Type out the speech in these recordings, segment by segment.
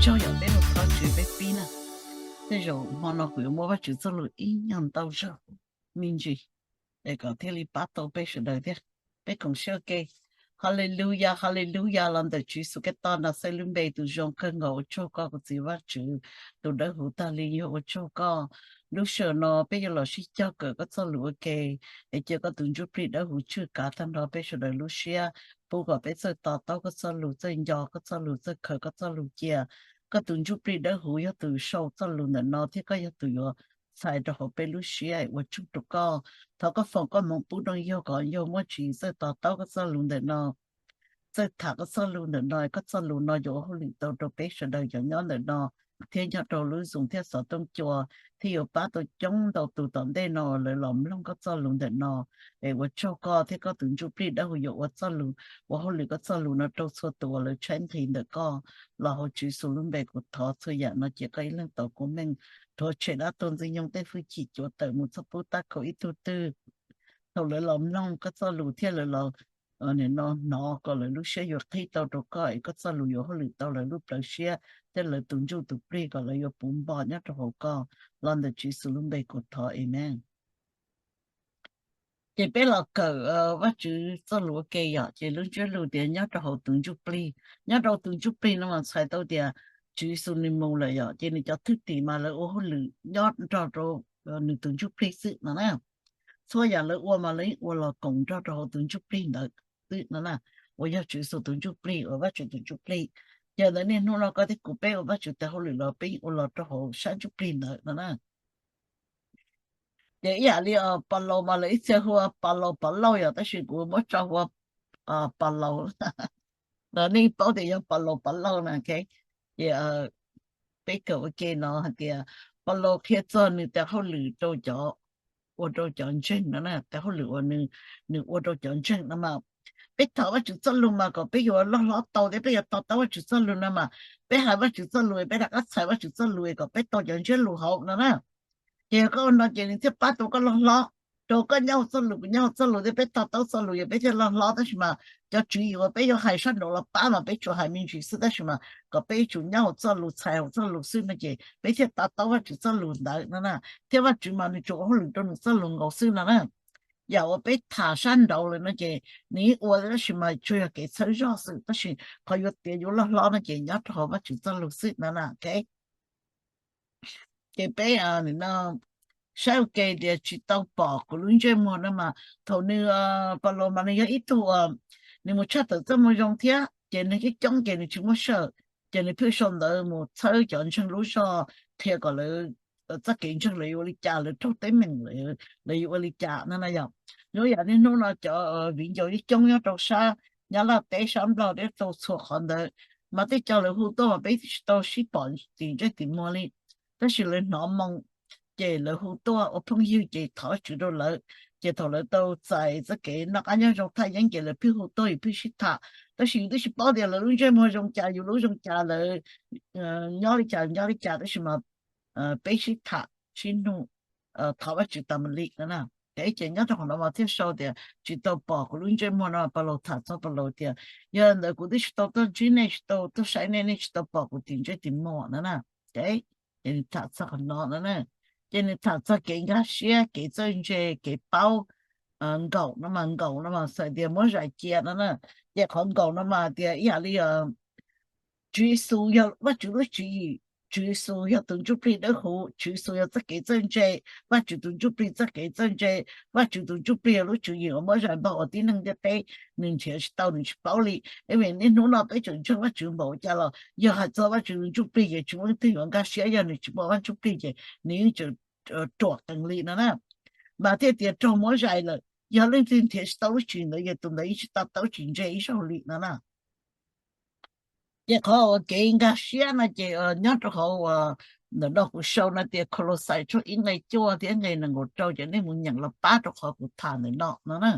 Tsaug yog peb mus thov Tswv peb pib na. Tej zaum hmo no kuv yuav muab Vajtswv txoj lus ib nyuag ntau zog me ntsis, es kom thiaj li pab tau peb sawv daws thiab. Peb koom siab ua ke. Haleluya, haleluya, los ntawm Tswv Yexus Khetos Nakaxes lub npe tus zoo kawg nkaus, ua tsaug koj kuv txiv Vajtswv, tus dawb huv tag li, yog ua tsaug koj. Lub sij hawm no peb yuav los sib cog kawm koj txoj lus ua ke, es cia koj tus ntsuj plig dawb huv tswj kav tag nrho peb sawv daws lub siab, pub kom peb txawj to taub koj txoj lus, txawj nco koj txoj lus, txawj khaws koj txoj lus cia. Koj tus ntsuj plig dawb huv yog tus sau txoj lus ntawm no thiab koj yog tus yuav txhais rau hauv peb lub siab, ua tsaug rau koj. Thov koj foom koj hmoov pub rau yawg kom yawg muaj tsim txawj to taub koj txoj lus ntawm no, txawj tham koj txoj lus ntawm no, koj txoj lus no yuav ua hauj lwm tau rau peb sawv daws cov nyob ntawm no thiab nyob rau lub Zoom thiab xov tooj cua, thiab yuav pab tau coob ntau tus tom ntej no lawv los mloog koj txoj lus ntawm no. Es ua tsaug koj thiab koj tus ntsuj plig dawb huv yuav ua txoj lus, ua hauj lwm koj txoj lus no rau txhua tus uas lawv tshaib nqhis ntawm koj. Los hauv Tswv Yexus lub npe kuv thov txhua yam no ces koj ib leeg tau koob meej. Rhuav tshem dab tuag ntxwg nyoog tej hwj chim cuav tawm mus txhob pub tab kaum ib tug twg. Thaum lawv los mloog koj txoj lus thiab lawv los nim no hnov kom lawv lub siab yuav qhib tau rau koj, es koj txoj lus yuav hauj lwm tau lawv lub plawv siab thiab lawv tus ntsuj tus plig kom lawv yuav puv npo nyob rau hauv koj. Los ntawm Tswv Yexus lub npe kuv thov, amees. Ces peb los kawm Vajtswv txoj lus ua ke yom, ces lub ntsiab lus tias nyob rau hauv tus ntsuj plig. Nyob rau tus ntsuj plig no mas txhais tau tias Tswv Yexus nws mus lawm yom, ces nws cov thwj tim mas lawv ua hauj lwm nyob nrog rau nws tus ntsuj plig xwb no na. Txhua yam lawv ua mas lawv yeej ua los koom nrog rau hauv tus ntsuj plig ntawd xwb no na, uas yog Tswv Yexus tus ntsuj plig, uas Vajtswv tus ntsuj plig. Ces ntawd niaj hnub no koj thiab kuv peb ua Vajtswv tes hauj lwm los peb yeej ua los rau hauv sab ntsuj plig ntawd no na. Ces ib yam li Pov Laus mas lawv ib txhia hu ua Pov Laus Pov Lauj yom, tab sis kuv muab tso hu ua Pov Laus. Los nej paub tias yog Pov Laus Pov Lauj na. Ces peb kawm ua ke no hais tias Pov Laus qhia txog nws tes hauj lwm rau cov, ua rau cov ntseeg no na, tes hauj lwm uas nws ua rau cov ntseeg no mas peb tham Vajtswv txoj lus mas kom peb yuav loj hlob tau thiab peb yuav to taub Vajtswv txoj lus no mas peb hais Vajtswv txoj lus, peb rov qab txhais Vajtswv txoj lus kom peb tau cov ntsiab lus hauv no na. Ces yog koj ua no ces nws thiaj pab tau koj loj hlob. Rau koj nyob hauv txoj lus, kuv nyob hauv txoj lus thiab peb to taub txoj lus yog peb thiaj loj hlob, tab sis mas cov tswv yim uas peb yuav hais sab nraud los pab mas peb tsuas hais me ntsis xwb, tab sis mas kom peb ib txhia nyob hauv txoj lus, txhais hauv txoj lus xwb no ces peb thiaj to taub Vajtswv txoj lus ntawd no na. Thiab Vajtswv mas nws tsuas ua hauj lwm rau nws txoj lus nkaus xwb no na. Yam uas peb tham sab nraud lawm no ces nws yeej ua, tab sis mas tsuas yog kev txhawb zog xwb, tab sis qhov yuav tiav yuav loj hlob no ces nyob rau hauv Vajtswv txoj lus xwb no na. Ces peb no saib ua ke tias tsis tau pom kuv lub ntsej muag no mas thaum nws, Pov Laus mas nws yog ib tug uas nws mus tshaj tawm txoj moo zoo thiab ces neeg coob coob ces nws tsis muaj sij hawm, ces nws pheej sau ntawv mus txhawb cov ntseeg lub zog, qhia kom lawv txoj kev ntseeg lawv yuav ua li cas, lawv raug teeb meem lawv yuav ua li cas no na yom. Zoo yam niaj hnub no cov viv ncaus coob coob nyob rau sab Nyab Laj teb sab Nplog thiab rau txhua qhov ntawd, mas tej co lawv hu tuaj mas peb tsis tau sib pom tim ntsej tim muag li, tab sis lawv hnov moo ces lawv hu tuaj ua phooj ywg ces thov Vajtswv rau lawv. Ces thaum lawv tau txais txoj kev noj qab nyob zoo thaj yeeb ces lawv pheej hu tuaj yus pheej sib tham, tab sis yus twb tsis paub tias lawv lub ntsej muag zoo cas yus lub zoo cas, lawv nyob li cas nyob li cas, tab sis mas peb sib tham sib nug thov Vajtswv tas mus li no na. Ces nyob rau qhov no mas thiaj sau tias tsis tau pom kuv lub ntsej muag no, Pov Laus tham txog Pov Laus tias yog ntawd kuv twb tsis tau tuaj ntsib nej, tsis tau tuaj saib nej, nej tsis tau pom kuv tim ntsej tim muag no na. Ces nws tham txog qhov no no na, ces nws tham txog kev nkag siab, kev txawj ntse, kev paub nkaum no mas, nkaum no mas txhais tias muab zais cia no na. Ces qhov nkaum no mas tias ib yam li Tswv Yexus yog Vajtswv lub tswv yim, Tswv Yexus yog tus ntsuj plig dawb huv, Tswv Yexus yog txoj kev txawj ntse, Vajtswv tus ntsuj plig txoj kev txawj ntse, Vajtswv tus ntsuj plig yog lub tswv yim uas muab zais npog ua tib neeg ntiaj teb, nws nrhiav tsis tau, nws tsis paub li. Vim niaj hnub no peb tseem ntseeg Vajtswv npaum cas los yog hais txog Vajtswv tus ntsuj plig ces tsis muaj leej twg yuav nkag siab, yog nws tsis muaj Vaj Ntsuj Plig ces nws yeej tseem ruam qees li no na. Mas thiaj tias raug muab zais lawm, yog leej twg nrhiav tsis tau lub tswv yim ntawd ces tus ntawd yeej tsis to taub tsis ntse ib zaug li no na. Ces qhov uas kev nkag siab no ces nyob rau qhov uas ntawm no kuv sau no tias Kos Los Xais tshooj ib nqe cuaj thiab nqe nees nkaum rau, ces nej mus nyeem los pab rau qhov kuv tham ntawm no no na.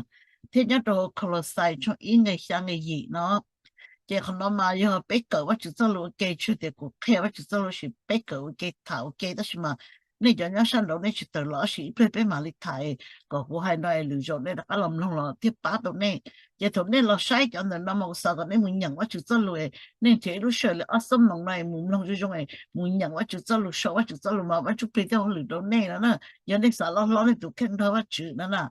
Thiab nyob rau Kos Los Xais tshooj ib nqe xya nqe yim no, ces qhov no mas yog peb kawm Vajtswv txoj lus ua ke, tsis tias kuv qhia Vajtswv txoj lus, sis peb kawm ua ke tham ua ke, tab sis mas nej cov nyob sab nraud nej tsis tawm los, tab sis ib pliag peb mam li tham kom kuv hais no es lwm zaus nej rov qab los mloog los thiaj pab tau nej. Ces thaum nej los saib cov ntawm no mas kuv xav kom nej mus nyeem Vajtswv txoj lus, nej nrhiav ib lub sij hawm li ob xuab moos no es mus mloog zoo zoo es mus nyeem Vajtswv txoj lus, sau Vajtswv txoj lus mas Vaj Ntsuj Plig thiaj hauj lwm rau nej no na. Yog nej xav loj hlob nej tus kheej nrog Vajtswv no na,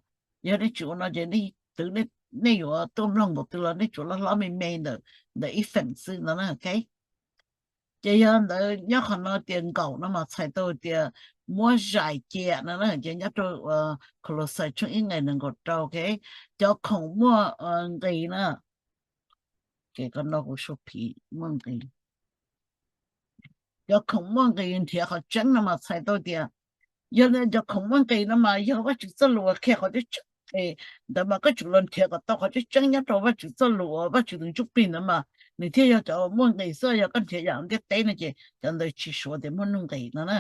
yog nej tsis ua no ces twb nej yuav tuaj mloog npaum twg los nej tsuas loj hlob me me ntawm ib feem xwb no na. Ces yog ntawd nyob qhov no tias nkaum no mas txhais tau tias muab zais cia no na. Ces nyob rau Kolauxais tshooj ib nqe nees nkaum rau, cov khoom muaj nqis na, ces ko no kuv sau phiv, muaj nqis. Cov khoom muaj nqis nrhiav qhov tseeb no mas txhais tau tias yog cov khoom muaj nqis no mas yog Vajtswv txoj lus uas qhia qhov tseeb tseeb es ntawd mas koj tsum los nrhiav kom tau qhov tseeb tseeb nyob rau Vajtswv txoj lus uas Vajtswv tus Ntsuj Plig ntawd mas nws thiaj yog cov muaj nqis xwb. Yog koj nrhiav yam ntiaj teb no ces cov ntawd tsis suav tias muaj nuj nqis no na.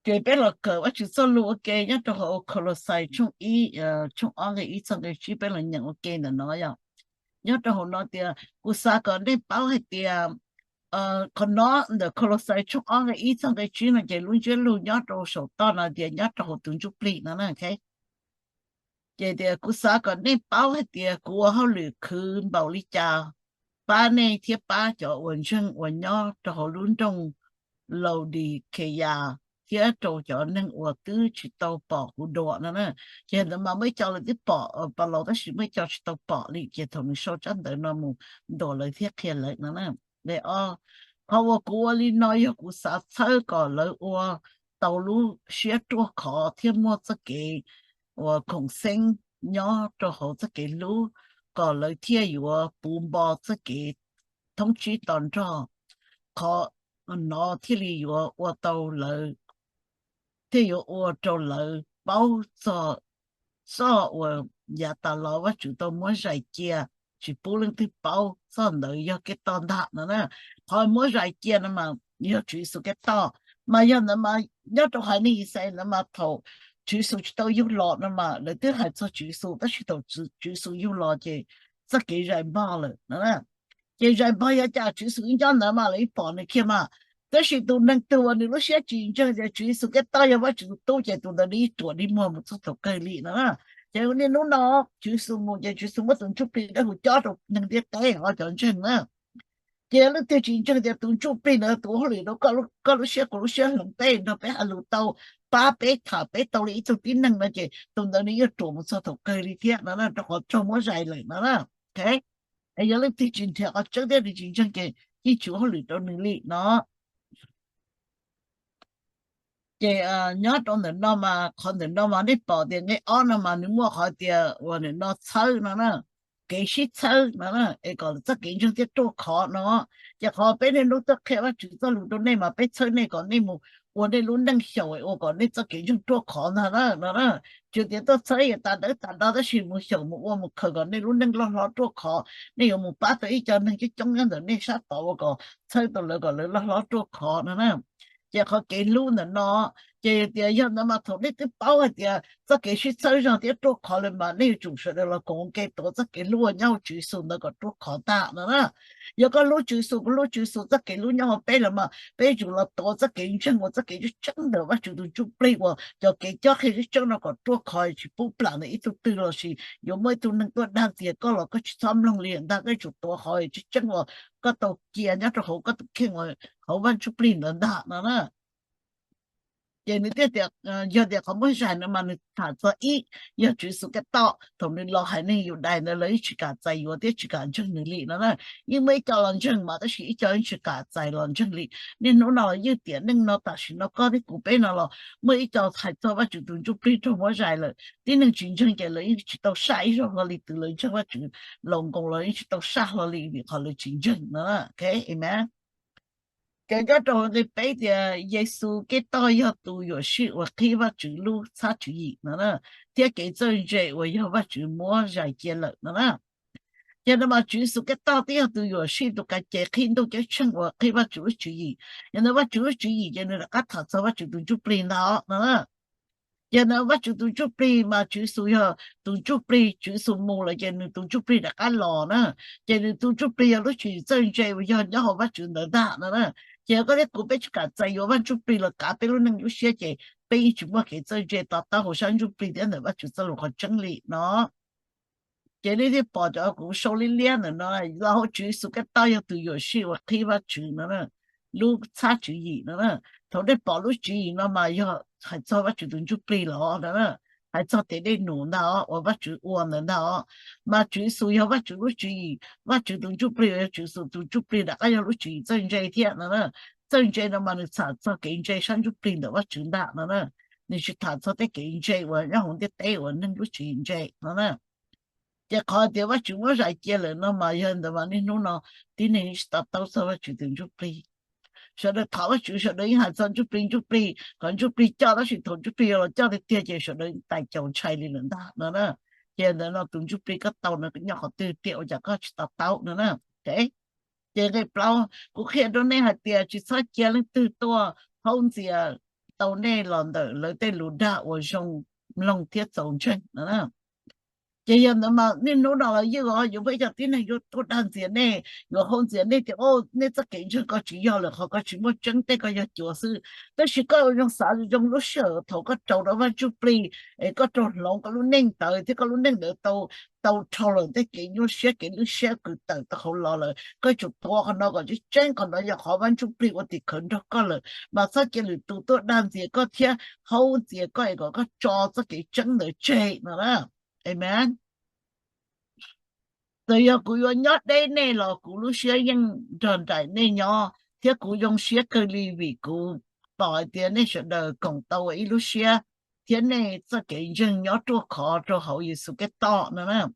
Ces peb los kawm Vajtswv txoj lus ua ke nyob rau hauv Kolauxais tshooj ib, tshooj ob nqe ib txog nqe tsib, peb los nyeem ua ke ntawm no yom. Nyob rau hauv no tias kuv xav kom nej paub hais tias qhov no ntawm Kolauxais tshooj ob nqe ib txog nqe tsib no ces lub ntsiab lus nyob rau saum toj no tias nyob rau hauv tus Ntsuj Plig no na. Ces tias kuv xav kom nej paub hais tias kuv ua hauj lwm khwv npaum li cas pab nej thiab pab cov uas ntseeg uas nyob rau hauv lub nroog Laudikeyas thiab rau cov neeg uas twb tsis tau pom kuv dua no na. Ces ntawd mas muaj ib co lawv twb pom Paulus tab sis muaj ib co tsis tau pom li, ces thaum nws sau tsab ntawv no mus ntuas lawv thiab qhia lawv no na. Nqe ob, qhov uas kuv ua li no yog kuv xav txhawb kom lawv ua tau lub siab ruaj khov thiab muaj txoj kev uas khoom xeeb nyob rau hauv txoj kev hlub, kom lawv thiaj yuav puv npo txoj kev thoob tsib to nrog. Qhov no thiaj li yuav ua tau lawv, thiaj yuav ua rau lawv paub txog txoj uas yav tas los Vajtswv tau muab zais cia, tsis pub leej twg paub, txoj ntawd yog kev toj ntag no na. Qhov muab zais cia no mas yog Tswv Yexus kev toj, mas yog ntawd mas nyob rau haiv neeg Yixalayees ntawd mas thaum Tswv Yexus tsis tau yug los no mas lawv twb hais txog Tswv Yexus, tab sis thaum Tswv Yexus yug los ces txoj kev zais npog lawm no. Ces zais npog yog cas? Tswv Yexus ib nco ntawd mas lawv yeej pom nws kiag mas, tab sis tus neeg twg uas nws lub siab tsis ntseeg tias Tswv Yexus kev toj yog Vajtswv tus tub ces tus ntawd nws yeej ruam dig muag mus txog thaum kawg li no. Ces niaj hnub no Tswv Yexus mus ces Tswv Yexus muab tus Ntsuj Plig Dawb Huv cob rau neeg ntiaj teb, cov ntseeg na. Ces leej twg tsis ntseeg tias tus Ntsuj Plig ntawd tus hauj lwm rau koj lub siab kuv lub siab hloov peb nrog peb hais lus tau, pab peb tham peb tau li ib tug tib neeg no ces tus ntawd nws yeej ruam mus txog thaum kawg li thiab no, rau qhov raug muab zais lawm no. Yog leej twg tsis nrhiav qhov tseeb thiab nws tsis ntseeg ces yeej tsis ua hauj lwm rau nws li no. Ces nyob rau ntawm no mas qhov ntawm no mas nej pom tias nqe ob no mas nws muaj qhov tias uas ntawm no txhawb no na, kev sib txhawb no na, es kom txoj kev ntseeg thiaj ruaj khov no. Ces qhov peb niaj hnub tuaj qhia Vajtswv txoj lus rau nej mas peb txhawb nej kom nej mus ua nej lub neej xyaum ua kom nej txoj kev ntseeg ruaj khov ntag no na. Tsis tias tuaj txhawb tas dawb tas do tab sis mus xyaum mus ua mus khaws kom nej lub neej loj hlob ruaj khov, nej yuav mus pab tau ib co neeg coob coob nyob ntawm nej sab tod ua kom txhawb tau lawv kom lawv loj hlob ruaj khov no na. Ces qhov kev hlub ntawm no, ces tias yog ntawd mas thaum nej twb paub hais tias txoj kev sib txhawb zog thiab ruaj khov lawm mas nej yuav tsum sawv daws los koom ua ke tuav txoj kev hlub uas nyob hauv Tswv Yexus ntawd kom ruaj khov ntag no na. Yog koj hlub Tswv Yexus, kuv hlub Tswv Yexus, txoj kev hlub nyob hauv peb lawm mas peb yuav tsum los tuav txoj kev ntseeg uas txoj kev tseeb ntawm Vajtswv tus Ntsuj Plig uas cov kev cob qhia tseeb no kom ruaj khov tsis pub plam ntawm ib tug twg los sis yuav muaj ib tug neeg tuaj dag tias koj los koj tsis txhob mloog li ntag, koj yuav tsum tuav qhov tseeb tseeb uas koj tau cia nyob rau hauv koj tus kheej uas hauv Vaj Ntsuj Plig ntawd ntag no na. Ces nws thiaj tias, yog tias qhov muab zais no mas nws tham txog ib, yog Tswv Yexus kev toj thaum nws los haiv neeg Yudais ntawd lawv yeej tsis kam txais yuav thiab tsis kam ntseeg nws li no na. Yeej muaj ib co los ntseeg mas tab sis ib co yeej tsis kam txais los ntseeg li. Niaj hnub no los yeej tiam neej no tam sim no koj thiab kuv peb no los muaj ib co hais txog Vajtswv tus Ntsuj Plig raug muab zais lawm, tib neeg tsis ntseeg ces lawv yeej tsis tau saj ib zaug hlo li, twb lawv ntseeg Vajtswv laus nkoos los yeej tsis tau saj hlo li vim qhov lawv tsis ntseeg no. Amen. Ces nyob rau nqe peb tias Yexus kev toj yog tus yuam sij uas qhib Vajtswv lub txhab tswv yim no na, thiab kev txawj ntse uas yog Vajtswv muab zais cia lawm no na. Ces no mas Tswv Yexus kev toj twb yog tus yuam sij tus kav cev qhib ntuj ceeb tsheej uas qhib Vajtswv lub tswv yim. Yog ntawd Vajtswv lub tswv yim ces nws rov qab tham txog Vajtswv tus Ntsuj Plig ntag no na. Ces ntawd Vajtswv tus Ntsuj Plig mas Tswv Yexus yog tus Ntsuj Plig, Tswv Yexus mus lawm ces nws tus Ntsuj Plig rov qab los na. Ces nws tus Ntsuj Plig yog lub tswv yim txawj ntse uas yog nyob hauv Vajtswv ntawd ntag no na. Ces koj thiab kuv peb tsis kam txais yuav Vaj Ntsujplig los kav peb lub neej lub siab ces peb yeej tsis muaj kev txawj ntse to taub hauv sab ntsuj plig thiab ntawm Vaj Tswv txoj lus qhov tseeb li no. Ces nej thiaj pom cov kuv sau liab liab ntawm no, los hauv Tswv Yexus Khetos yog tus yuam sij uas qhib Vaj Tswv no, lub txhab tswv yim no. Thaum nej pom lub tswv yim no mas yog hais txog Vaj Tswv tus ntsuj plig los no, hais txog tes dej num ntag os uas Vaj Tswv ua ntawd ntag os. Mas Tswv Yexus yog Vaj Tswv lub tswv yim, Vaj Tswv tus ntsuj plig yog Tswv Yexus tus ntsuj plig, rov qab yog lub tswv yim txawj ntse thiab no. Txawj ntse no mas nws tham txog kev ntse sab ntsuj plig ntawm Vaj Tswv ntag no na. Nws tsis tham txog tej kev ntse uas nyob hauv ntiaj teb uas neeg lub tswv yim ntse no na. Ces qhov tias Vaj Tswv muab zais cia lawm no mas yog ntawd mas niaj hnub no tib neeg tsis to taub txog Vaj Tswv tus ntsuj plig. Sawv daws thov Vaj Tswv sawv daws yeej hais txog ntsuj plig ntsuj plig kom ntsuj plig coj, tab sis thaum ntsuj plig yuav los coj tiag tiag ces sawv daws tais caus ntshai li lawm ntag no na. Ces ntawd no tus ntsuj plig koj tau no nyob qhov twg tiag ua cas koj tsis to taub no na. Ces nqe plaub kuv qhia rau nej hais tias tsis txhob cia leej twg tuaj haub ntxias tau nej los ntawm lawv tej lus dag uas zoo mloog thiab txaus ntseeg no na. Ces yog ntawd mas niaj hnub no los yeej yuav muaj ib co tib neeg yuav tuaj dag ntxias nej, yuav haub ntxias nej tias nej txoj kev ntseeg ko tsis yog lawm, qhov ko tsis muaj tseeb, tej ko yog cuav xwb. Tab sis koj ua zoo xav zoo lub sij hawm thaum koj raus rau Vaj Ntsujplig es koj raug hloov koj lub neej ntawd thiab koj lub neej ntawd tau dhau lawm tej kev nyuaj siab kev lwj siab kws tawm tau hauv los lawm, koj yuav tsum tuav qhov no kom tseeb tseeb, qhov no yog qhov Vaj Ntsujplig ua tim khawv nrog koj lawm, mas txhob cia lwm tus tuaj dag ntxias koj thiab haub ntxias koj es kom koj tso txoj kev tseeb ntawd tseg no na. Amen. Txawm yog kuv yuav nyob deb nej los kuv lub siab yeej nrog nraim nej nyob, thiab kuv zoo siab kawg li vim kuv pom hais tias nej sawv daws koom tau ua ib lub siab, thiab nej txoj kev ntseeg nyob ruaj khov rau hauv Yexus Khetos no na.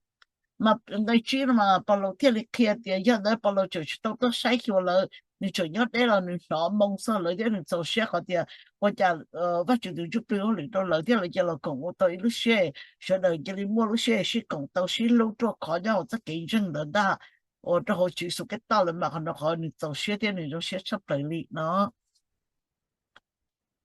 Mas nqe tsib no mas Paulus thiaj li qhia tias yog ntawd Paulus tseem tsis tau tuaj saib xyuas lawv, nws tseem nyob deb los nws hnov moo txog lawv thiab nws txaus siab qhov tias ua cas Vajtswv tus Ntsuj Plig hauj lwm rau lawv thiab lawv cia los koom ua tau ib lub siab, sawv daws cia li muaj lub siab sib koom tau sib hlub ruaj khov nyob hauv txoj kev ntseeg ntawd ntag, ua rau hauv Tswv Yexus Khetos lawm mas qhov no qhov nws txaus siab thiab nws zoo siab tshaj plaws li no.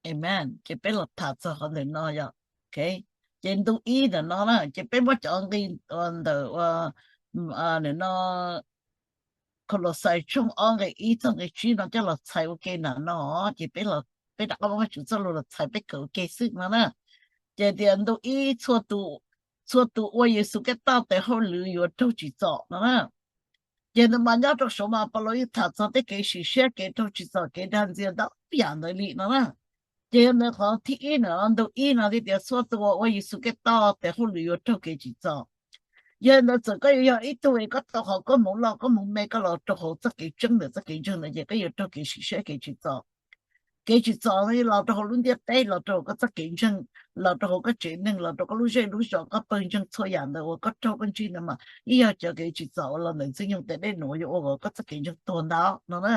Amen. Ces peb los tham txog qhov ntawm no yom. Ces ntu ib ntawm no na ces peb muab cov nqi ntawm no Kolosais tshooj ob nqe ib txog nqe tsib no coj los txhais ua ke na no, ces peb rov qab muab Vajtswv txoj lus los txhais peb kawm ua ke xwb no na. Ces tias ntu ib, txhua tus ua Yexus Khetos tes hauj lwm yuav raug tsim txom no na. Ces ntawd mas nyob rau saud mas Paulus yeej tham txog tej kev sim siab, kev raug tsim txom, kev dag ntxias ntau yam ntawd li no na. Ces yog ntawd qhov thib ib na, ntu ib no tias txhua tus uas ua Yexus Khetos tes hauj lwm yuav raug kev tsim txom. Yog ntawd txawm koj yuav yog ib tug es koj tau qhov koob hmoov loj koob hmoov me koj los rau hauv txoj kev tseeb ntawm txoj kev ntseeg ntawd ces koj yuav raug kev sim siab kev tsim txom. Kev tsim txom los rau hauv lub ntiaj teb, los rau hauv koj txoj kev ntseeg, los rau hauv koj tsev neeg, los rau koj lub zej lub zos, koj pawg ntseeg, txhua yam ntawd uas koj raug koj ntsib ntawd mas yeej yog cov kev tsim txom uas los ntawm Ntxwg Nyoog tes dej num yuav ua kom koj txoj kev ntseeg tuag ntawd no na.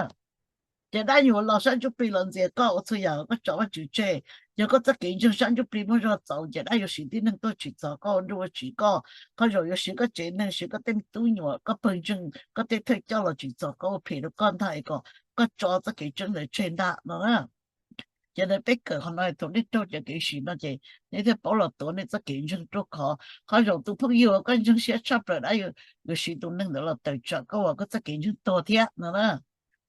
Ces dab yuav los sab ntsuj plig los ntxias koj ua txhua yam koj tso Vajtswv tseg. Yog koj txoj kev ntseeg sab ntsuj plig muaj zog txaus ces dab yuav siv tib neeg tuaj tsim txom koj, ua nruj ua tsiv koj. Qhov zaum yuav siv koj tsev neeg, siv koj tej me tub nyuam, koj pawg ntseeg, koj tej thawj coj los tsim txom koj, ua phem rau koj ntag es kom koj tso txoj kev tseeb ntawd tseg ntag no na. Ces ntawd peb kawm qhov no thaum nej raug cov kev sim no ces nej thiaj paub los tuav nej txoj kev ntseeg ruaj khov. Qhov zaum tus phooj ywg uas koj ntseeg siab tshaj plaws dab yuav siv tus neeg ntawd los tawm tsam koj uas koj txoj kev ntseeg tuag thiab no na.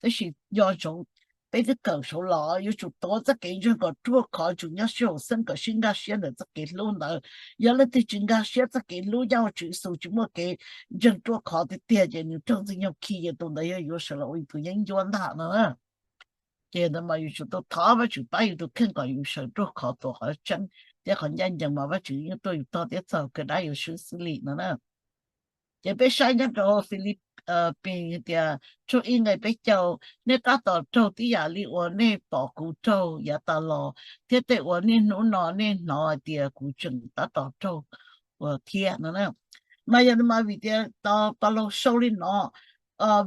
Tab sis nco ntsoov, peb twb kawm saud los yuav tsum tuav txoj kev ntseeg kom ruaj khov, tsum nyob sib haum xeeb kom sib nkag siab ntawm txoj kev hlub ntawd. Yog leej twg tsis nkag siab txoj kev hlub nyob hauv Tswv Yexus, tsis muaj kev ntseeg ruaj khov tiag tiag ces nws raug Ntxwg Nyoog khi ces tus ntawd yog yuav sawv los ua tus yeeb ncuab ntag no na. Ces ntawd mas yus tsum tau thov Vajtswv pab yus tus kheej kom yus sawv ruaj khov tuav qhov tseeb thiab qhov ncaj ncees mas Vajtswv yeej tuaj yus tog thiab txog kawg dab yuav swb xwb li no na. Ces peb saib nyob rau Philippines tias tshooj ib nqe peb caug, nej tab tom raug tib yam li uas nej pom kuv raug yav tas los thiab tej uas niaj hnub no nej hnov hais tias kuv tseem tab tom raug thiab no. Mas yog mas vim tias Paulus sau li no,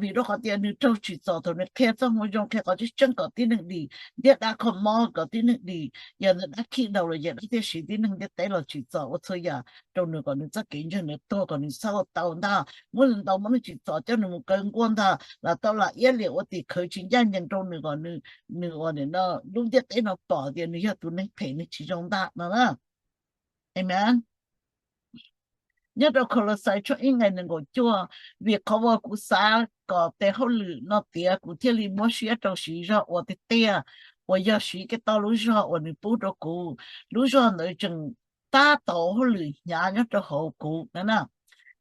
vim rau qhov tias nws raug tsim txom thaum nws qhia txoj moo zoo, qhia qhov tseeb tseeb kom tib neeg dim, ntiab dab kho mob kom tib neeg dim. Yog ntawd dab khib dhau lawm ces dab thiaj siv tib neeg ntiaj teb los tsim txom ua txhua yam rau nws kom nws txoj kev ntseeg nws tuag kom nws txhob ua tau ntag. Muab nws ntaus muab nws tsim txom coj nws mus kaw nkuaj ntag, lam tau lam iab liam ua tim khawv tsis ncaj ncees rau nws kom nws ua lub ntiaj teb no pom tias nws yog tus neeg phem neeg tsis zoo ntag no na. Amen. Nyob rau Kolosais tshooj ib nqe nees nkaum cuaj, vim qhov uas kuv xav kom tes hauj lwm no tiav, kuv thiaj li muab siab rau siv zog ua tiag tiag, uas yog siv Khetos lub zog uas nws pub rau kuv. Lub zog ntawd tseem tab tom hauj lwm hnyav nyob rau hauv kuv no na.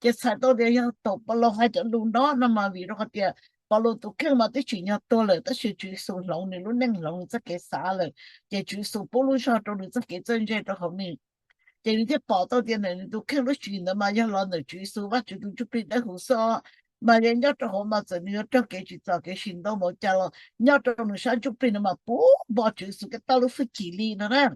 Ces txhais tau tias yog thaum Paulus hais cov lus no no mas vim rau qhov tias Paulus tus kheej mas twb tsim nyog tuag lawm, tab sis Tswv Yexus hloov nws lub neej, hloov nws txoj kev xav lawm, ces Tswv Yexus pub lub zog rau nws txoj kev txawj ntse rau hauv nws. Ces nws thiaj pom tau tias ntawm nws tus kheej lub tswv yim ntawd mas yog los ntawm Tswv Yexus, Vajtswv tus Ntsuj Plig Dawb Huv xwb os. Mas yog nyob rau hauv mas txawm nws yuav raug kev tsim txom kev sim ntau npaum cas los nyob rau nws sab ntsuj plig no mas puv npo Tswv Yexus Khetos lub hwj chim li no na.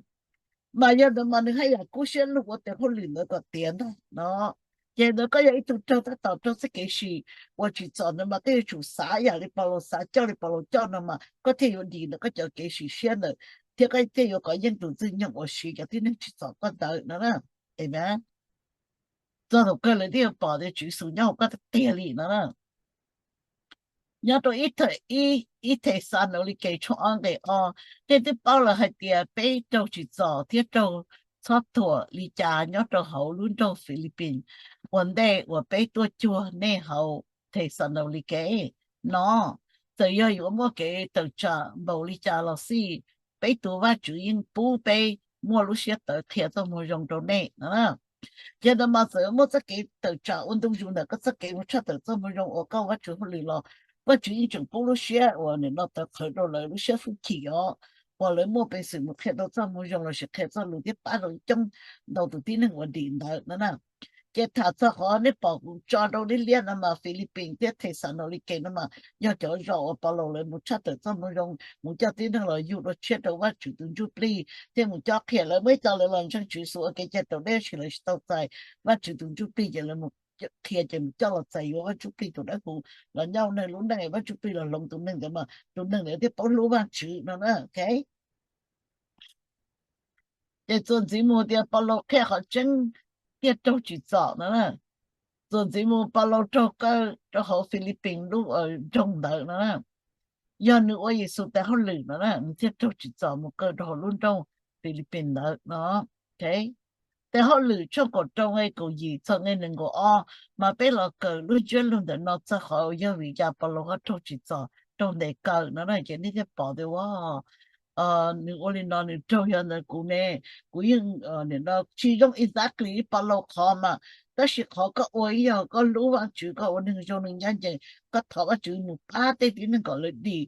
Mas yog ntawd mas nws haj yam kub siab lug ua tes hauj lwm ntawd kom tiav ntag no. Ces ntawd koj yog ib tug raug tab tom raug txoj kev sim uas tsim txom ntawd mas koj yuav tsum xav ib yam li Paulus xav, coj li Paulus coj no mas koj thiaj yuav dim ntawm koj cov kev sim siab ntawd, thiab koj thiaj yuav kov yeej tus ntxwg nyoog uas siv cov tib neeg tsim txom koj ntawd no na. Amen. Txog thaum kawg lawv thiaj yuav pom tias Tswv Yexus nyob hauv koj tiag tiag li no na. Nyob rau ib, ib Thexalaunikes tshooj ob nqe ob, nej twb paub lawm hais tias peb raug tsim txom thiab raug txhob thuam li cas nyob rau hauv lub nroog Filipis ua ntej uas peb tuaj cuag nej hauv Thexalaunikes no. Txawm yog yuav muaj kev tawm tsam npaum li cas los xij, peb tus Vajtswv yeej pub peb muaj lub siab tawv qhia txoj moo zoo rau nej no. Ces ntawd mas txawm muaj txoj kev tawm tsam ua ntu zus ntawm koj txoj kev mus tshaj tawm txoj moo zoo uas koj ua Vajtswv hauj lwm los, Vajtswv yeej tseem pub lub siab uas nim no tawv qhawv rau lawv lub siab hwj chim os, uas lawv muaj peev xwm mus qhia tau txoj moo zoo lossis qhia txoj lus thiab pab rau coob ntau tus tib neeg uas dim ntawd no na. Ces tham txog qhov nej pom kuv tso rau liab liab no mas Filipis thiab Thexalaunikes no mas yog cov zos uas Paulus lawv mus tshaj tawm txoj moo zoo, mus coj tib neeg los yug dua tshiab rau Vajtswv tus Ntsuj Plig, thiab mus coj qhia lawv, muaj ib co lawv los ntseeg Tswv Yexus ua kev cai raus dej, tab sis lawv tsis tau txais Vajtswv tus Ntsuj Plig ces lawv mus qhia ces mus coj los txais yuav Vaj Ntsuj Plig tus dawb huv los nyob neeg lub neej, Vaj Ntsuj Plig los hloov tus neeg ntawd mas tus neeg ntawd thiaj paub hlub Vajtswv no na. Ces txuas ntxiv mus tias Paulus qhia qhov tseeb thiaj raug tsim txom no na. Txuas ntxiv mus Paulus raug kaw rau hauv Filipis lub nroog ntawd no na. Yog nws ua Yexus tes hauj lwm no na, nws thiaj raug tsim txom mus kaw rau hauv lub nroog Filipis ntawd no. Tes hauj lwm tshooj kaum rau nqe kaum yim txog nqe nees nkaum ob, mas peb los kawm lub ntsiab lus ntawm no txog qhov yog vim cas Paulus ho raug tsim txom raug ntes kaw no na. Ces nej thiaj pom tias ua nws ua li no nws raug yog ntawd kuv ne, kuv yeej nim no tsis zoo exactly li Paulus qhov mas, tab sis qhov koj ua ib yog koj hlub Vajtswv, koj ua neeg zoo neeg ncaj ncees, koj thov Vajtswv mus pab tej tib neeg kom lawv dim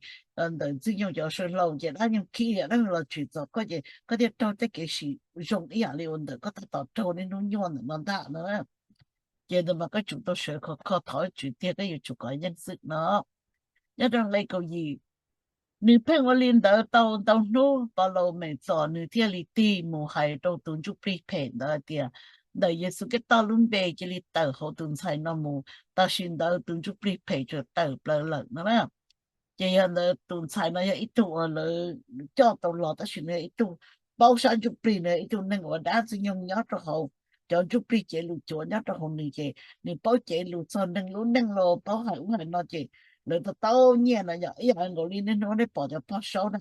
ntawm Ntxwg Nyoog cov saw hlau, ces dab nyoog khib thiab dab nyoog los tsim txom koj ces koj thiaj raug tej kev sim zoo ib yam li uas ntawm koj tab tom raug niaj hnub nyuaj ntawm no ntag no. Ces ntawd mas koj tsum tau sawv khov kho thov Vajtswv tiag, koj yuav tsum kov yeej xwb no. Nyob rau nqe kaum yim, nws pheej ua li ntawd tau ntau hnub, Paulus meem txom nws thiaj li tig mus hais rau tus ntsuj plig phem ntawd hais tias ntawm Yexus Khetos lub npe cia li tawm hauv tus ntxhais no mus. Tam sim ntawd tus ntsuj plig phem tseem tawm plaws lawm no na. Ces yog ntawd tus ntxhais no yog ib tug uas lawv coj tau los, tab sis nws yog ib tug paub sab ntsuj plig, nws yog ib tug neeg uas dab Ntxwg Nyoog nyob rau hauv cov ntsuj plig cev lus cuav nyob rau hauv nws, ces nws paub cev lus txog neeg lub neej los paub hais ub hais no, ces lawv tau tau nyiaj no yog ib yam nkaus li niaj hnub nej pom cov pog saub na,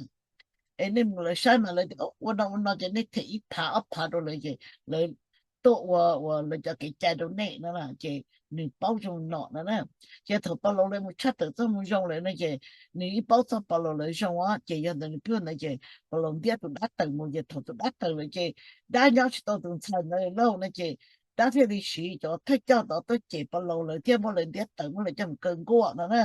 es nej mus lawv saib mas lawv tias ua no ua no ces nej them ib phav ob phav rau lawv ces lawv tuaj ua ua lawv cov kev cai rau nej no na, ces nws paub zoo nom no na. Ces thaum Paulus lawv mus tshaj tawm txoj moo zoo lawm no ces nws ib paub txog Paulus lawv zoo os, ces yog ntawd nws pheej ua ntawd ces Paulus ntiab tus dab tawm mus, ces thaum tus dab tawm lawm ces dab nyob tsis tau tus ntxhais ntawd lauj no, ces dab thiaj li siv cov thawj coj tod tuaj cem Paulus lawv thiab muab lawv ntiab tawm, muab lawv coj mus kaw nkuaj no na.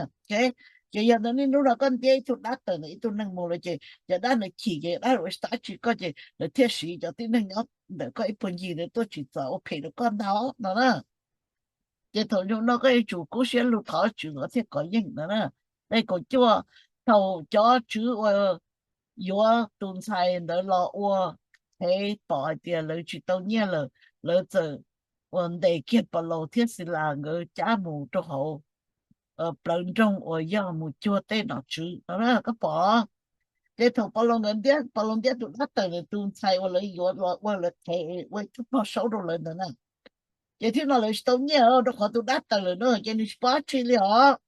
Ces yog ntawd niaj hnub no koj ntiab ib tug dab tawm ntawm ib tug neeg mus lawm ces cov dab ntawd chim ces dab ua tsis tau dab tsi koj ces lawv thiaj siv cov tib neeg nyob ntawm koj ib puag ncig ntawd tuaj tsim txom ua phem rau koj ntag no na. Ces thaum zoo no koj yuav tsum kub siab lug thov Tswv kom thiaj kov yeej no na. Nqe kaum cuaj, thaum cov tswv uas yuav tus ntxhais ntawd los ua qhev pom hais tias lawv tsis tau nyiaj lawm, lawv txawm uas ntes kiag Paulus thiab Xilas nkawd cab mus rau hauv plawv nroog uas yog mus cuag tej nom tswv no na, koj pom. Ces thaum Paulus nkawd ntiab, Paulus ntiab tus dab tawm ntawd, tus ntxhais uas lawv yuav los ua lawv qhev, ua ib tug pog saub rau lawv ntawd na, ces thiab no lawv tsis tau nyiaj rau qhov tus dab tawm lawm na, ces nws tsis paub dab tsi li os.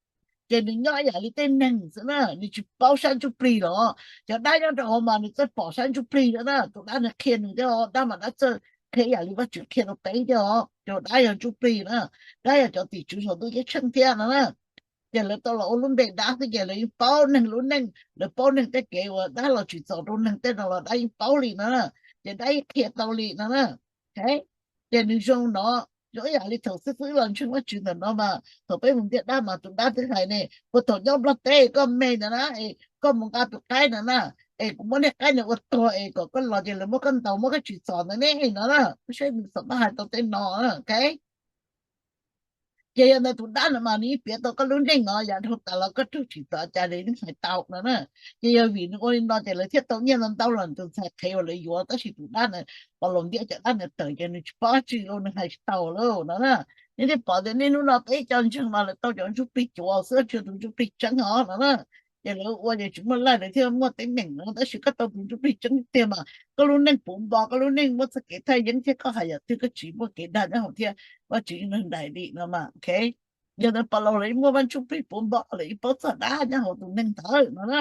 Ces nws nyob ib yam li tej neeg xwb na, nws tsis paub sab ntsuj plig los. Cov dab nyob rau hauv mas nws txawj pom sab ntsuj plig na, tus dab nws qhia nws thiab os, dab mas dab txawj qhia ib yam li Vajtswv qhia rau peb thiab os. Cov dab yog ntsuj plig na, dab yog cov tim tswv saum ntuj ceeb tsheej thiab no na. Ces lawv tau los ua lub npe dab xwb ces lawv yeej paub neeg lub neej, lawv paub neeg tej kev uas dab los tsim txom rau neeg tej no los dab yeej paub li no na, ces dab yeej qhia tau li no na. Ces nws zoo no, zoo ib yam li thaum xib fwb los ntseeg Vajtswv ntawm no mas thaum peb mus ntiab dab mas tus dab twb hais ne, puas thaum nyob Nplog teb koj me ntawd na, es koj mus nqa tus qaib ntawd na, es kuv muab nej qaib ntawd ua tuag es kom koj los ces lawv muab koj ntaus muab koj tsim txom ntawd ne no na, koj saib nws txawm pab hais tau tej no. Ces yog ntawd tus dab ntawd mas nws yeej piav tau koj lub neej no yav dhau tas los koj raug tsim txom cas li nws hais tau no na. Ces yog vim nws ua li no ces lawv thiaj tau nyiaj ntau ntau los tus ntxhais qhev uas lawv yuav, tab sis tus dab ntawd Paulus ntiab cov dab ntawd tawm ces nws tsis paub tsi los nws hais tsis tau lawm no na. Nej thiaj pom tias niaj hnub no peb cov ntseeg mas lawv tau cov ntsuj plig cuav xwb tsis yog tus ntsuj plig tseeb os no na. Ces lawv ua ces tsis muaj laj lawv thiaj muaj teeb meem no, tab sis koj tau tus ntsuj plig tseeb tiag mas koj lub neej puv npo, koj lub neej muaj txoj kev thaj yeeb thiab koj hais yam twg koj tsis muaj kev dag nyob hauv thiab Vajtswv yeej nrog nraim li no mas. Yog ntawd Paulus lawv muaj vaj ntsuj plig puv npo lawv yeej paub txog dab nyob hauv tus neeg ntawd no na.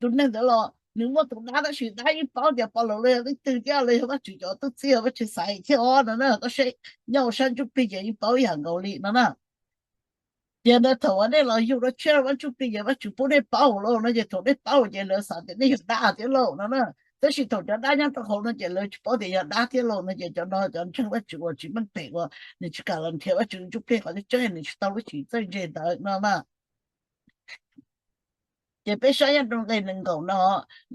Tus neeg ntawd los nws muaj tus dab tab sis dab yeej paub tias Paulus los yog leej twg thiab los yog Vajtswv cov tub txib Vajtswv xaiv thiab os no na. Koj saib nyob hauv sab ntsuj plig ces yeej paub ib yam nkaus li no na. Ces ntawd thaum uas nej los yug dua tshiab rau vaj ntsuj plig ces Vajtswv pub nej paub lawm no ces thaum nej paub ces lawv xav tias nej yog dab thiab lauj no na. Tab sis thaum cov dab nyob rau hauv no ces lawv tsis paub tias yog dab thiab lauj no ces cov no cov ntseeg Vajtswv uas tsis meej pem uas nws tsis kam los nrhiav Vajtswv ntsuj plig qhov tseeb tseeb nws tsis tau lub tsim txawj ntse ntawd no na. Ces peb saib nyob rau nqe nees nkaum no,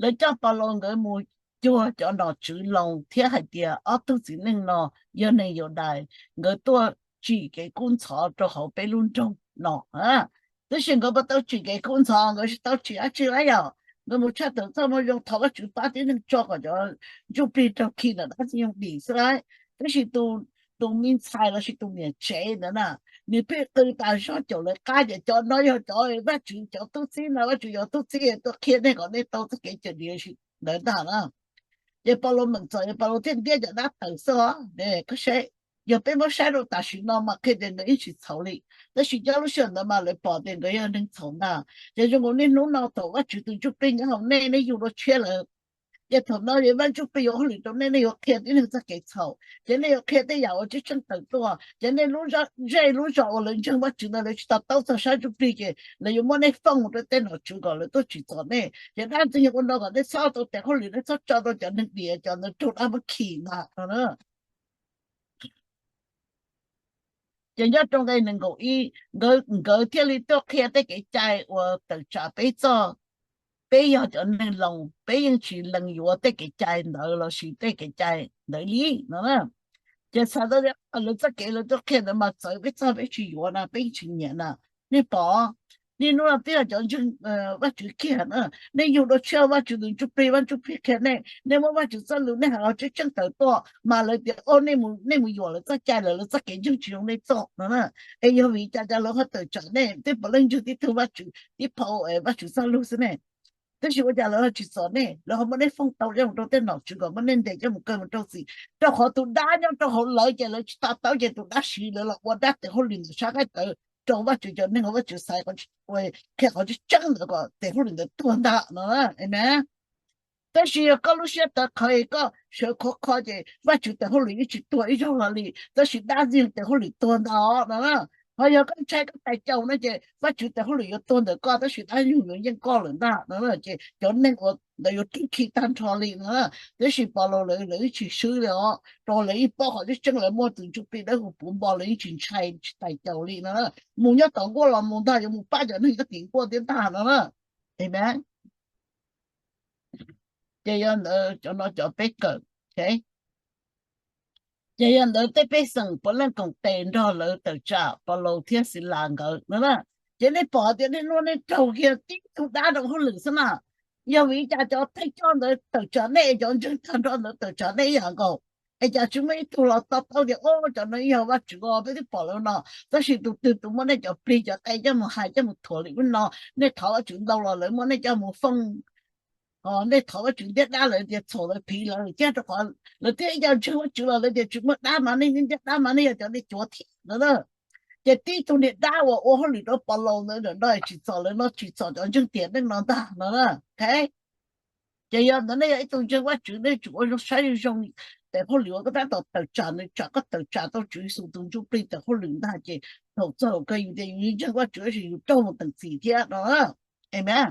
lawv coj Paulus nkawd mus cuag cov nom tswv Loos thiab hais tias ob tug txiv neej no yog neeg Yudais, nkawd tuaj tsim kev kub ntxhov rau hauv peb lub nroog no. Tab sis nkawd puas tau tsim kev kub ntxhov? Nkawd tsis tau tsim dab tsi li yom. Nkawd mus tshaj tawm txoj moo zoo thov Vajtswv pab tib neeg tso kom cov ntsuj plig raug khi ntawm dab ntxwg nyoog dim xwb lauj. Tab sis tus me ntxhais lossis tus niam tsev ntawd na, nws pheej qw tas zog caum lawv qab tias cov no yog cov Vajtswv cov tub txib no, Vajtswv cov tub txib tuaj qhia nej kom nej tau txoj kev cawm dim ntawd ntag na. Ces Paulus meem txom ces Paulus thiaj ntiab cov dab tawm xwb os. Koj saib, yog peb muab saib rau tam sim no mas qhia tias nkawd yeej tsis txhaum li, tab sis nyob lub sij hawm ntawd mas lawv pom tias nkawd yog neeg txhaum ntag. Ces zoo nkaus niaj hnub no thaum Vajtswv tus ntsuj plig nyob hauv nej, nej yug dua tshiab lawm, ces thaum no Vaj Ntsuj Plig yuav hauj lwm rau nej, nej yuav qhia tib neeg txoj kev txhaum, ces nej yuav qhia tej yam uas tseeb tseeb tawm tuaj, ces nej lub zej lub zos uas lawv ntseeg Vajtswv ntawd lawv tsis to taub txog sab ntsuj plig ces lawv yuav muab nej foob mus rau tej nom tswv kom lawv tuaj tsim txom nej, ces dab ntxwg nyoog ua no kom nej txhob tau tes hauj lwm, nej txhob tso tau cov neeg diam cov ntawd raug dab muab khi ntag no. Ces nyob rau nqe nees nkaum ib, nkawd thiaj li tuaj qhia tej kev cai uas tawm tsam peb txoj, peb yog cov neeg Loos peb yeej tsis lees yuav tej kev cai ntawd lossis tej kev cai ntawd li no. Ces txhais tau tias lawv txoj kev lawv tuaj qhia ntawd mas txawv peb txoj peb tsis yuav na, peb yeej tsis nyiam na. Nej pom, niaj hnub no twb yog cov ntseeg Vajtswv kiag na, nej yug dua tshiab Vajtswv tus Ntsuj Plig, Vaj Ntsuj Plig qhia nej, nej muab Vajtswv txoj lus nej hais los tseeb tseeb tawm tuaj mas lawv tias o, nej mus yuam lawv txoj cai lawm, lawv txoj kev ntseeg tsis zoo nej txoj no na. Es yog vim cas cas lawv ho tawm tsam nej? Twb puav leej ntseeg tib tug Vajtswv, tib phau Vajtswv txoj lus xwb ne. Tab sis ua cas lawv ho tsis txom nej, lawv ho muab nej foob tau coj mus rau tej nom tswv kom muab nej ntes coj mus kaw mus rau txim, rau qhov tus dab nyob rau hauv lawv ces lawv tsis to taub ces tus dab siv lawv los ua dab tes hauj lwm ntawm sab qaib tawv rau Vajtswv cov neeg, Vajtswv xaiv qhia qhov tseeb tseeb ntawd kom tes hauj lwm ntawd tuag ntag no. Amen. Tab sis yog koj lub siab tawv qhawv, koj sawv khov kho ces Vajtswv tes hauj lwm yeej tsis tuag ib zaug los li, tab sis dab ntxwg nyoog tes hauj lwm tuag ntag no. Ho yog koj ntshai koj tais caus no ces Vajtswv tes hauj lwm yuav tuag ntawm koj tab sis dab ntxwg nyoog yuav yeej koj lawm ntag no. Ces cov neeg uas ntawd yuav keeb khi tag nrho li no. Tab sis Paulus lawv, lawv yeej tsis swb li os, rau lawv yeej paub qhov tseeb tseeb, lawv muaj tus Ntsuj Plig Dawb Huv puv npo, lawv yeej tsis ntshai tsis tais caus li no. Mus nyob tom nkuaj los mus ntag, yuav mus pab cov neeg nyob tim nkuaj thiab ntag no na. Amen. Ces yog ntawd cov no cov peb kawm. Ces yog ntawd tej pej xeem puav leej koom tes nrog lawv tawm tsam Paulus thiab Xilas nkawd no na. Ces nej pom tias niaj hnub nej raug kiag tib tug dab rau hauj lwm xwb na. Yog vim li cas cov theej coj ntawd tawm tsam nej, cov ntseeg tag nrho ntawd tawm tsam nej ib yam nkaus? Es cas tsis muaj ib tug los to taub tias o, cov no yog Vajtswv os, peb twb pom lawv no, tab sis tus twg tus muab nej cov plig cov qe coj mus hais coj mus thuam li ub no, nej thov Vajtswv ntau los lawv muab nej coj mus foob, nej thov Vajtswv ntiab dab lawv tias txhaum lawv phiv lawv thiab, rau qhov lawv thiaj ib co ntseeg Vajtswv los lawv tias tsis muaj dab mas nej ntiab dab mas nej yog cov neeg cuav thiab no na. Ces tib tug niag dab uas ua hauj lwm rau Paulus ntawd no tsis txom lawv no, tsis txom cov ntseeg tiam neej no ntag no na. Ces yog ntawd nej yog ib tug ntseeg Vajtswv nej tsum ua zoo saib zoo zoo tes hauj lwm uas koj tab tom tawm tsam, nws tsam koj tawm tsam tau Tswv Yexus tus ntsuj plig tes hauj lwm ntag ces thaum txog hauv kawg yus tias yus ntseeg Vajtswv tab sis yus raug mus teem txim thiab no. Amen.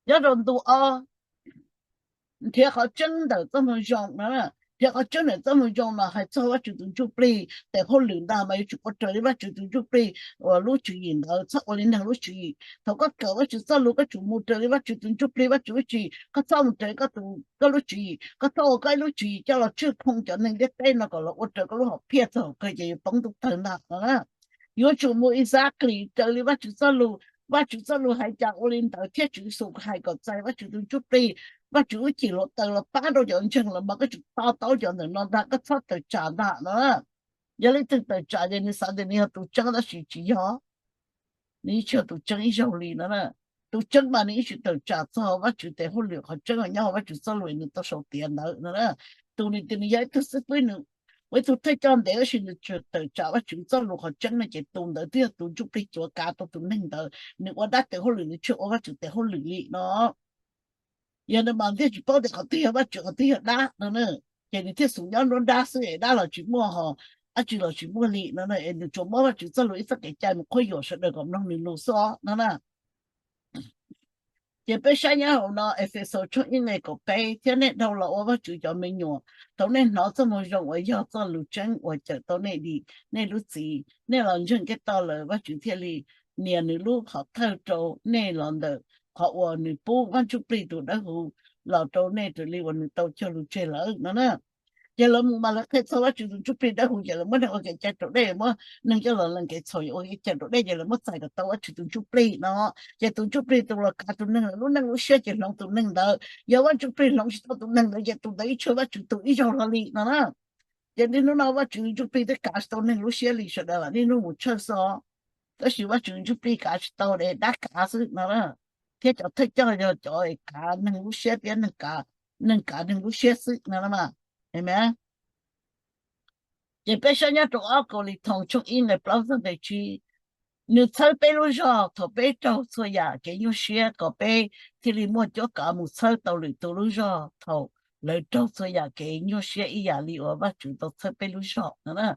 Nyob rau ntu ob, nrhiav qhov tseeb ntawm txoj moo zoo no. Nrhiav qhov tseeb ntawm txoj moo zoo no hais txog Vajtswv tus ntsuj plig tes hauj lwm ntag mas yuav tsum ua raws li Vajtswv tus ntsuj plig uas lub tswv yim ntawd, txhob ua li neeg lub tswv yim. Thaum koj kawm Vajtswv txoj lus koj tsum mus raws li Vajtswv tus ntsuj plig, Vajtswv lub tswv yim, koj txhob mus raws li koj tus, koj lub tswv yim, koj txhob ua koj ib lub tswv yim coj los tswj khoo cov neeg ntiaj teb no kom los ua raws koj lub hom phiaj, txog hauv kawg ces yuav poob ntuj tawg ntag no. Yuav tsum mus exactly raws li Vajtswv txoj lus, Vajtswv txoj lus hais cas ua li ntawd thiab Tswv Yexus hais kom txais Vajtswv tus ntsuj plig, Vajtswv lub cim hluav taws los pab rau cov ntseeg los mas koj tsum to taub cov ntawm no ntag, koj txhob tawm tsam ntag no. Yog leej twg tawm tsam ces nws xav tias nws yog tus tseeb tab sis tsis yog, nws yeej tsis yog tus tseeb ib zaug li no. Tus tseeb mas nws yeej tsis tawm tsam txog Vajtswv tes hauj lwm, qhov tseeb uas nyob hauv Vajtswv txoj lus nws tau sau tiav ntawd no. Tus nws tias nws yog ib tug xib fwb, nws ua ib tug thawj coj ntev tab sis nws tseem tawm tsam Vajtswv txoj lus qhov tseeb no ces tus ntawd twb yog tus ntsuj plig cuav kav tau tus neeg ntawd, nws ua dab tes hauj lwm, nws tsis ua Vajtswv tes hauj lwm li no. Yog no mas thiaj tsis paub tias qhov twg yog Vajtswv qhov twg yog dab no na. Ces nws thiaj xub nyob nruab nrab xwb es dab los tsis muaj ho dab tsi los tsis muaj li no na, es nws tsuas muab Vajtswv txoj lus ib txoj kev cai mus qhuab yuam sawv daws kom mloog nws lus xwb os no na. Ces peb saib nyob hauv no Efexus tshooj ib nqe kaum peb: Thiab nej dhau los ua Vajtswv cov me nyuam thaum nej hnov txoj moo zoo uas yog txoj lus tseeb uas cawm tau nej dim nej lub txim, nej los ntseeg Khetos lawm, Vajtswv thiaj li nias nws lub hom thawj rau nej los ntawm qhov uas nws pub Vaj Ntsuj Plig tus Dawb Huv los rau nej raws li uas nws tau cog lus tseg lawm no na. Ces lawv mus mas lawv qhia txog Vajtswv tus Ntsuj Plig Dawb Huv ces lawv muab neeg ua kev cai raus dej, muab neeg coj los lees kev txhaum ua kev cai raus dej ces lawv muab txais kom tau Vajtswv tus Ntsuj Plig no. Ces tus Ntsuj Plig tus los kav tus neeg lub neej lub siab ces hloov tus neeg ntawd. Yog Vaj Ntsuj Plig hloov tsis tau tus neeg ntawd ces tus ntawd yeej tsis yog Vajtswv tus ib zaug hlo li no na. Ces niaj hnub no Vajtswv Ntsuj Plig twb kav tsis tau neeg lub siab li, sawv daws lam niaj hnub mus tshawj xwb os. Tab sis Vajtswv Ntsuj Plig kav tsis tau, dab kav xwb no na. Thiab cov thawj coj yog cov kav neeg lub siab thiab neeg kav neeg lub siab xwb no na. Amen. Ces peb saib nyob rau ob Kauleethoos tshooj ib nqe plaub txog nqe tsib: Nws txhawb peb lub zog thaum peb raug txhua yam kev nyuaj siab kom peb thiaj li muaj cuab kav mus txhawb tau lwm tus lub zog thaum lawv raug txhua yam kev nyuaj siab ib yam li uas Vajtswv tau txhawb peb lub zog no na.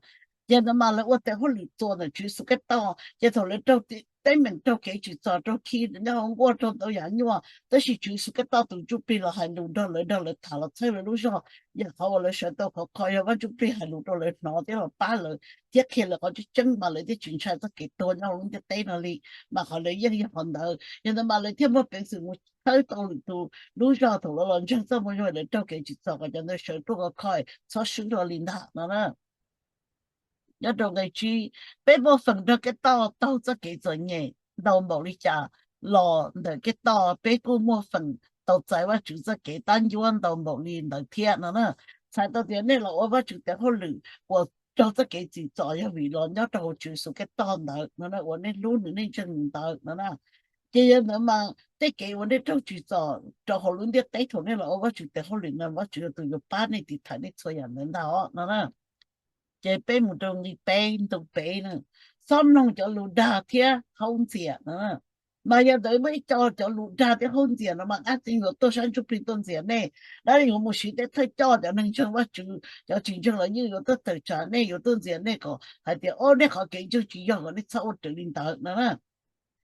Ces ntawd mas lawv ua tes hauj lwm txuas ntawm Tswv Yexus Khetos, ces thaum lawv raug teeb meem, raug kev tsim txom, raug khi nyob hauv nkuaj, raug ntau yam nyuaj, tab sis Tswv Yexus Khetos tus Ntsuj Plig los hais lus nrog lawv, nrog lawv tham los txhawb lawv lub zog. Yam qhov uas lawv sawv tau khov kho yog Vaj Ntsuj Plig hais lus rau lawv hnov thiab los pab lawv thiab qhia lawv qhov tseeb tseeb mas lawv thiaj tsis ntshai txoj kev tuag nyob hauv lub ntiaj teb no li. Mas qhov lawv yeej yog qhov ntawd, yog ntawd mas lawv thiaj muaj peev xwm mus txhawb tau lwm tus lub zog thaum lawv los ntseeg txoj moo zoo, lawv raug kev tsim txom, kom cov ntawd sawv ruaj khov kho, txhob swb hlo li ntag no na. Nyob rau nqe tsib: Peb muaj feem nrog Khetos taug txoj kev txom nyem ntau npaum li cas los ntawm Khetos peb kuj muaj feem tau txais Vajtswv txoj kev tab ncuab ntau npaum li ntawd thiab no na. Txhais tau tias nej los ua Vajtswv tes hauj lwm uas raug txoj kev tsim txom yog vim los nyob rau hauv Tswv Yexus Khetos ntawd no, uas nej hlub nws, nej ntseeg nws ntawd no na. Ces yog ntawd mas tej kev uas nej raug tsim txom rau hauv lub ntiaj teb thaum nej los ua Vajtswv tes hauj lwm no, Vajtswv yog tus yuav pab nej tiv thaiv nej txhua yam ntawd ntag os no na. Ces peb mus rau nqe peb, ntu peb na: Txhob mloog cov lus dag thiab haub ntxias no. Mas yog ntawd muaj ib co cov lus dag thiab haub ntxias no mas dab tsi yuav tuaj sab ntsuj plig tuaj ntxias nej? Dab tsi yuav mus siv tej thawj coj, cov neeg ntseeg Vajtswv, cov tsis ntseeg los yeej yuav tuaj tawm tsam nej, yuav tuaj ntxias nej kom hais tias, o, nej qhov kev ntseeg tsis yog, kom nej txhob ua raws li ntawd no na.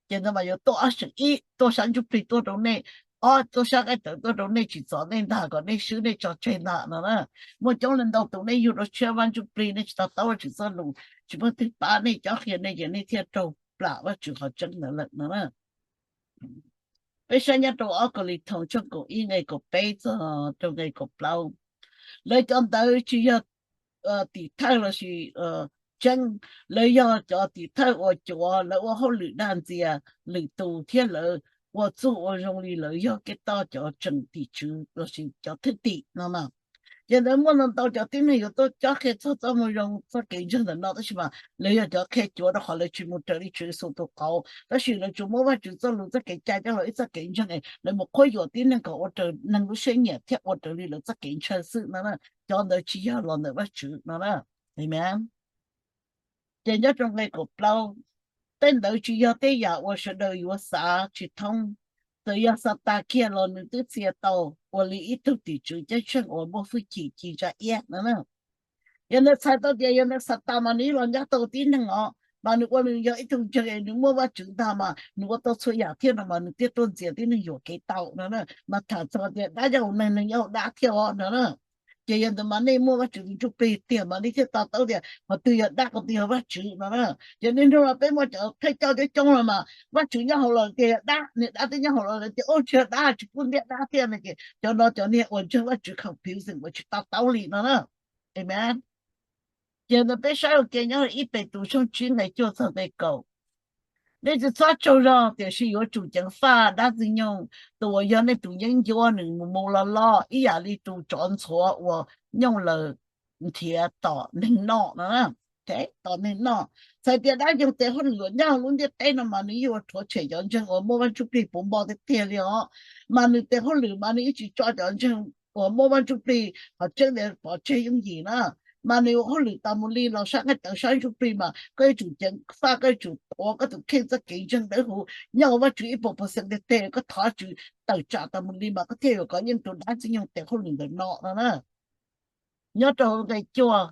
Ces ntawd mas yuav tuaj ob seem: ib, tuaj sab ntsuj plig tuaj rau nej; ob, tuaj sab qaib tawv tuaj rau nej, tsim txom nej ntag, kom nej swb nej tso tseg ntag no na. Muaj coob leej ntau tus nej yug rau tshiab Vaj Ntsuj Plig, nej tsis to taub Vajtswv txoj lus, tsis muaj twg pab nej, cob qhia nej, ces nej thiaj raug plam Vajtswv qhov tseeb ntawd lawm no na. Peb saib nyob rau ob Kauleethoos tshooj kaum ib nqe kaum peb txog rau nqe kaum plaub: Lawv cov ntawd tsis yog tim thawj lossis tseeb, lawv yog cov tim thawj uas cuav, lawv ua hauj lwm dag ntxias lwm tus thiab lawv ua txuj ua zoo li lawv yog Khetos cov tseem tim tswv lossis cov thwj tim no na. Ces ntawd muaj ntau ntau cov tib neeg yuav tuaj cob qhia txog txoj moo zoo txoj kev ntseeg ntawm no, tab sis mas lawv yog cov qhia cuav rau qhov lawv tsis mus raws li Tswv Yexus tus qauv, tab sis lawv tsuas muab Vajtswv txoj lus txoj kev cai coj los ib txoj kev ntseeg, lawv mus qhuab yuam tib neeg kom ua raws neeg lub siab nyiam thiab ua raws li lawv txoj kev ntshaw xwb no na. Cov ntawd tsis yog los ntawm Vajtswv no na. Amen. Ces nyob rau nqe kaum plaub, tej ntawd tsis yog tej yam uas sawv daws yuav xav tsis thoob. Txawm yog Xatas kiag los nws twb txia tau ua li ib tug tim tswv ceeb tsheej uas muaj hwj chim ci ntsa iab no na. Yog ntawd txhais tau tias yog ntawd Xatas mas nws los nyob tau tib neeg os, mas nws ua nws yog ib tug ntseeg es nws muaj Vajtswv ntag mas nws ua tau txhua yam thiab no mas nws thiaj tuaj ntxias tib neeg yuam kev tau no na. Mas tham txog tias dab yog hauv neeg, neeg yog hauv dab thiab os no na. Ces yog ntawd mas nej muaj Vajtswv tus Ntsuj Plig tiag mas nej thiaj to taub tias qhov twg yog dab, qhov twg yog Vajtswv no na. Ces niaj hnub no peb muaj cov thawj coj coob coob no mas Vajtswv nyob hauv los tias yog dab, niag dab twb nyob hauv los tias ub tsis yog dab, tsis pub ntiab dab thiab no ces cov no cov niag uas ntseeg Vajtswv confusing uas tsis to taub li no na. Amen. Ces ntawd peb saib ua ke nyob ib Petus tshooj tsib nqe cuaj txog nqe kaum. Nej tsis txhob tsaug zog, tiam sis yuav tsum ceev faj dab ntxwg nyoog, tus uas yog nej tus yeeb ncuab, nws mus mus los los ib yam li tus tsov ntxhuav uas nyooj laws nrhiav tom neeg noj no. Tom neeg noj. Txhais tias dab ntxwg nyoog tes hauj lwm uas nyob lub ntiaj teb no mas nws yeej ua rhuav tshem cov ntseeg uas muaj Vaj Ntsuj Plig puv npo tiag tiag li os. Mas nws tes hauj lwm mas nws yeej tsis tso cov ntseeg uas muaj Vaj Ntsuj Plig qhov tseeb ntawd pov tseg yooj yim na. Mas nws ua hauj lwm tas mus li los sab nqaij tawv sab ntsuj plig mas koj yuav tsum ceev faj, koj yuav tsum tuav koj tus kheej txoj kev ntseeg dawb huv nyob hauv Vaj Tswv ib puas percent tiag tiag, koj thov Vaj Tswv tawm tsam tas mus li mas koj thiaj yuav kov yeej tus dab ntxwg nyoog tes hauj lwm ntawm no no na. Nyob rau hauv nqe cuaj,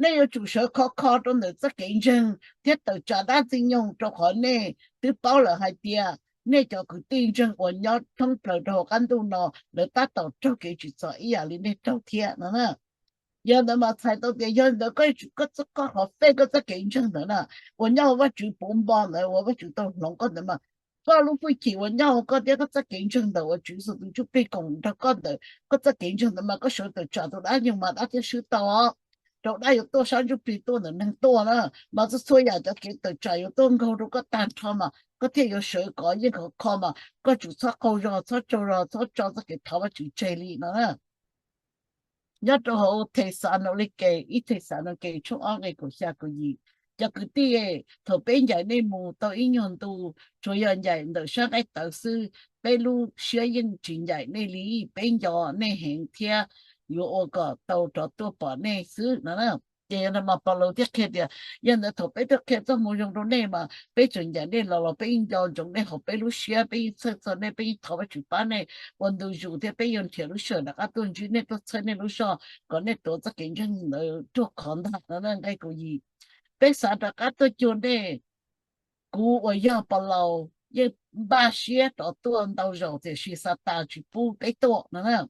nej yuav tsum sawv khov kho rau ntawm txoj kev ntseeg thiab tawm tsam dab ntxwg nyoog, rau qhov nej twb paub lawm hais tias nej cov kwv tij ntseeg uas nyob thoob plaws rau hauv qab ntuj no lawv tab tom raug kev tsim txom ib yam li nej raug thiab no na. Yog ntawd mas txhais tau tias yog ntawd koj yuav tsum koj txoj, koj qhov faith, koj txoj kev ntseeg ntawd na, uas nyob hauv Vaj Tswv puv npo ntawd, uas Vaj Tswv tau hloov koj ntawd mas koj lub hwj chim uas nyob hauv koj thiab koj txoj kev ntseeg ntawm uas Tswv Yexus tus Ntsuj Plig koom nrog koj ntawm koj txoj kev ntseeg ntawd mas koj sawv tawm tsam tus dab ntxwg nyoog mas dab thiaj swb tau os. Rau dab yuav tuaj sab ntsuj plig tuaj ntawm neeg tuaj na, mas txhua txhua yam cov kev tawm tsam yuav tuaj nkaug rau koj tag nrho mas koj thiaj yuav sawv kov yeej khov kho mas koj tsum txhob qaug zog, txhob tsaug zog, txhob tso txoj kev thov Vaj Tswv tseg li no na. Nyob rau hauv Thexalaunikes, ib Thexalaunikes tshooj ob nqe kaum xya kaum yim, cov kwv tij, thaum peb ncaim nej mus tau ib nyuag ntu, tsuas yog ncaim ntawm sab nqaij tawv xwb, peb lub siab yeej tsis ncaim nej li, peb nco nej heev thiab yuav ua kom tau rov tuaj pom nej xwb no na. Ces yog no mas Paulus thiaj qhia tias yog ntawd thaum peb tuaj qhia txoj moo zoo rau nej mas peb tseem ncaim nej los los peb yeej nco ntsoov nej hauv peb lub siab, peb yeej txhawj txog nej, peb yeej thov Vaj Tswv pab nej ua ntu zus thiab peb yuav nrhiav lub sij hawm rov qab tuaj ntsib nej, tuaj txhawb nej lub zog kom nej tuav txoj kev ntseeg ntawd ruaj khov ntag no na. Nqe kaum yim, peb xav rov qab tuaj cuag nej. Kuv uas yog Paulus yeej npaj siab rov tuaj ntau zaus tiam sis Xatas tsis pub peb tuaj no na.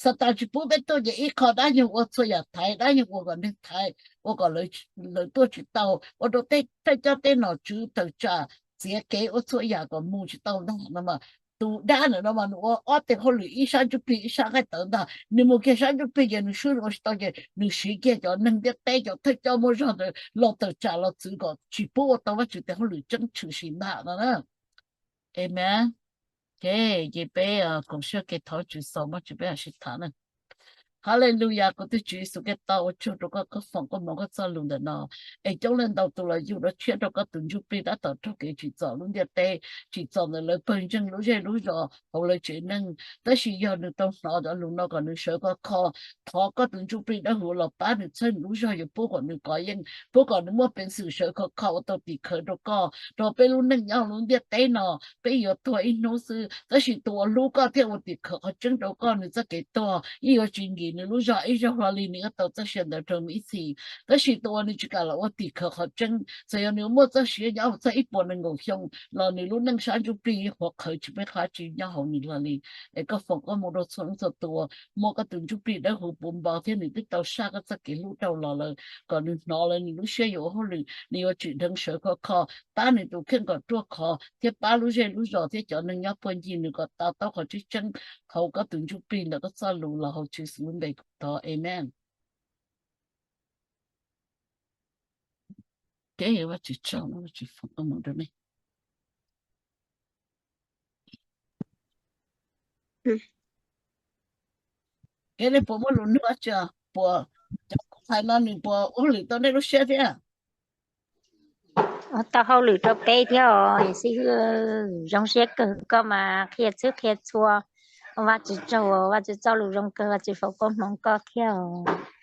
Xatas tsis pub peb tuaj ces ib qho dab ntxwg nyoog ua txhua yam thaiv, dab ntxwg nyoog ua kom neeg thaiv, ua kom lawv tuaj tsis tau, ua rau tej thawj coj tej nom tswv tawm tsam txiav kev ua txhua yam kom mus tsis tau ntag no mas. Tus dab ntawm no mas nws ua ob teg hauj lwm ib sab ntsuj plig ib sab nqaij tawv ntag. Nws mus kiag sab ntsuj plig ces nws swb ua tsis tau ces nws siv kiag cov neeg ntiaj teb, cov thawj coj muaj zog ntawd los tawm tsam los txwv kom tsis pub ua tau Vaj Tswv tes hauj lwm tseeb tshwm sim ntag no na. Amen. Ces peb koom siab ke thov Tswv xaus, muaj tsis peb sib tham na. Haleluyas, kuv tus Tswv Yexus Khetos, ua tsaug rau koj, koj foom koob hmoov koj txoj lus ntawm no, es coob leej ntau tus los yug dua tshiab rau koj tus ntsuj plig tab tom raug kev tsim txom lub ntiaj teb, tsim txom ntawm lawv pawg ntseeg lub zej lub zos hauv lawv tsev neeg. Tab sis yog nws tau hnov cov lus no kom nws sawv khov kho, thov koj tus ntsuj plig dawb huv los pab nws txhawb nws lub zog, yuav pub kom nws kov yeej, pub kom nws muaj peev xwm sawv khov kho ua tau tim khawv rau koj, rau peb lub neej nyob hauv lub ntiaj teb no. Peb yuav tuag ib hnub xwb, tab sis tus uas hlub koj thiab ua tim khawv qhov tseeb rau koj, nws txoj kev tuag yeej yuav tsis nkim nws lub zog ib zaug hlo li, nws yuav tau txoj sia ntawd rau mus ib txhis. Tab sis tus uas nws tsis kam los ua tim khawv qhov tseeb, txawm yog nws muaj txoj sia nyob txog ib puas nees nkaum xyoo los nws lub neej sab ntsuj plig yeej qhuav qhawv tsis muaj qab tsi nyob hauv nws hlo li. Es koj foom koob hmoov rau txhua leej txhua tus, muaj koj tus ntsuj plig dawb huv puv npo thiab nws twb tau saj koj txoj kev hlub rau los lawm, kom nws hnov lawm nws lub siab yuav ua hauj lwm, nws yuav tsim dheev sawv khov kho, pab nws tus kheej kom ruaj khov thiab pab lub zej lub zos thiab cov neeg nyob puag ncig nws kom to taub qhov tseeb tseeb hauv koj tus ntsuj plig ntawm koj txoj lus los hauv Tswv Yexus lub npe kuv thov, amen. Kev Vajtswv tsaug, Vajtswv foom koob hmoov rau nej. Kev nej puas muaj lus nug dab tsi, puas cov kuv hais no nws puas ua hauj lwm tau nej lub siab thiab? Tau hauj lwm rau peb thiab os. Xib hwb, zoo siab kawg koj mas qhia txhwb qhia txhua. Vaj Tswv tsaug, Vaj Tswv txoj lus zoo kawg, Vaj Tswv foom koob hmoov koj thiab os.